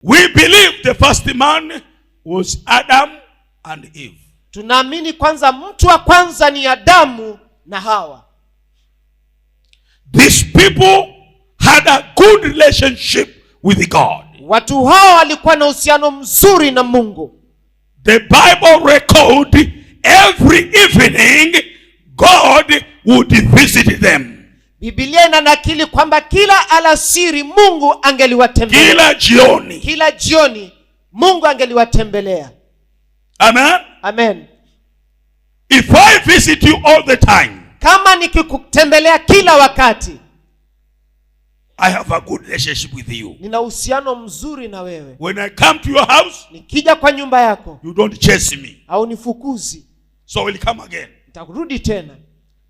We believe the first man was Adam and Eve. Tunaamini kwanza mtu wa kwanza ni Adamu na Hawa. These people had a good relationship with God. Watu hawa walikuwa na uhusiano mzuri na Mungu. The Bible record every evening God would visit them. Bibilia inanakili kwamba kila alasiri Mungu angeliwatembelea. Kila jioni. Kila jioni Mungu angeliwatembelea. Amen. Amen. If I visit you all the time, Kama nikikutembelea kila wakati, I have a good relationship with you. Nina uhusiano mzuri na wewe. When I come to your house, Nikija kwa nyumba yako, you don't chase me. Haunifukuzi. So I will come again Nitarudi tena,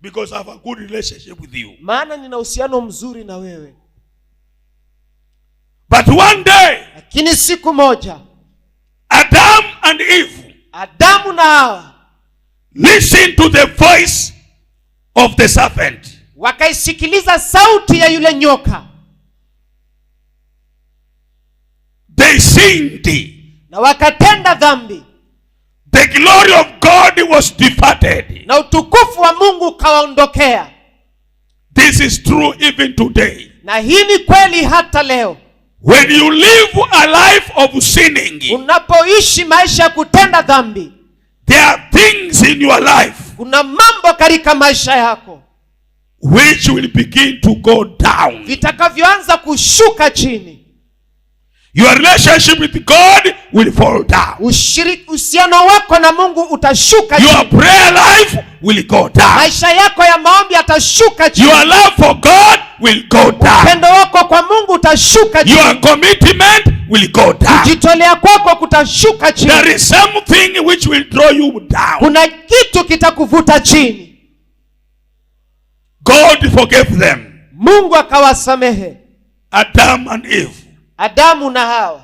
because I have a good relationship with you. Maana nina uhusiano mzuri na wewe. But one day, Lakini siku moja, Adam and Eve Adamu na Hawa listened to the voice of the serpent. Wakaisikiliza sauti ya yule nyoka. They sinned. Na wakatenda dhambi. The glory of God was departed. Na utukufu wa Mungu ukawaondokea. This is true even today. Na hii ni kweli hata leo. When you live a life of sinning, Unapoishi maisha ya kutenda dhambi, there are things in your life kuna mambo katika maisha yako which will begin to go down. Vitakavyoanza kushuka chini. Your relationship with God will fall down. Uhusiano wako na Mungu utashuka Your chini. Prayer life will go down. Maisha yako ya maombi yatashuka chini. Your love for God will go down. Upendo wako kwa Mungu utashuka chini. Your commitment will go down. Kujitolea kwako kutashuka chini. There is something which will draw you down. Kuna kitu kitakuvuta chini. God forgave them, Mungu akawasamehe Adam and Eve. Adamu na Hawa.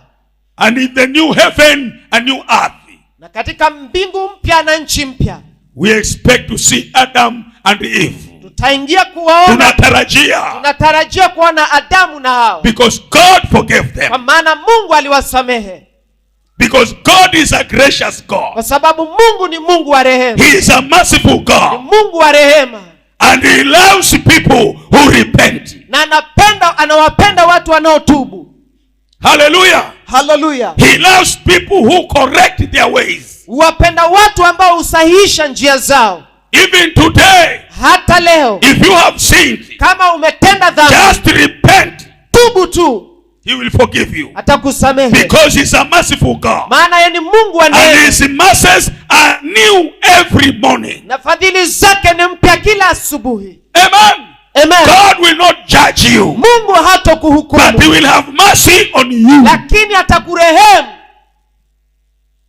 And in the new heaven and new earth, Na katika mbingu mpya na nchi mpya, we expect to see Adam and Eve. Tutaingia kuwaona. Tunatarajia. Tunatarajia kuona Adamu na Hawa, Because God forgave kwa them. maana Mungu aliwasamehe. Because God is a gracious Kwa God. sababu Mungu ni Mungu wa rehema. He is a merciful Ni God. Mungu wa rehema. And He loves people who repent. Na anapenda anawapenda watu wanaotubu. Hallelujah. Haleluya. He loves people who correct their ways. Huwapenda watu ambao husahihisha njia zao. Even today, Hata leo, if you have sinned, kama umetenda dhambi, just repent. Tubu tu. He will forgive you. Atakusamehe. Because He's a merciful God. Maana yeye ni Mungu wa And neema. His mercies are new every morning. Na fadhili zake ni mpya kila asubuhi. Amen. Amen. God will not judge you, Mungu hatakuhukumu, but He will have mercy on you. Lakini atakurehemu.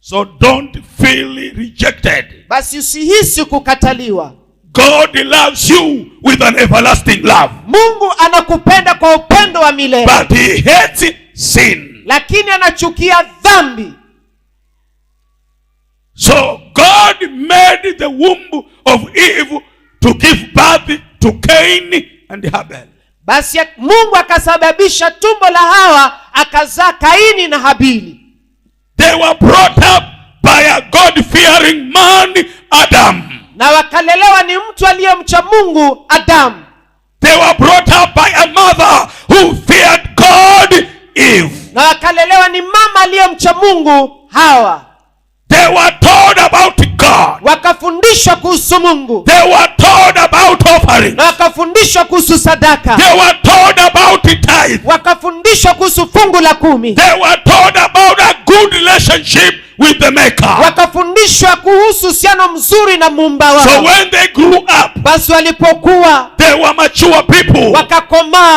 So don't feel rejected. Basi usihisi kukataliwa. God loves you with an everlasting love, Mungu anakupenda kwa upendo wa milele, but He hates sin. Lakini anachukia dhambi. So God made the womb of Eve to give birth to Cain and Abel. Basi Mungu akasababisha tumbo la Hawa akazaa Kaini na Habili. They were brought up by a God-fearing man, Adam. Na wakalelewa ni mtu aliyemcha Mungu, Adamu. They were brought up by a mother who feared God, Eve. Na wakalelewa ni mama aliyemcha Mungu, Hawa. They were told about God. Wakafundishwa kuhusu Mungu. They were told about offering. Na wakafundishwa kuhusu sadaka. They were told about tithe. Wakafundishwa kuhusu fungu la kumi. They were told about a good relationship with the Maker. Wakafundishwa kuhusu uhusiano mzuri na muumba So wao. when they grew up, Basi walipokuwa they were mature people. Wakakomaa.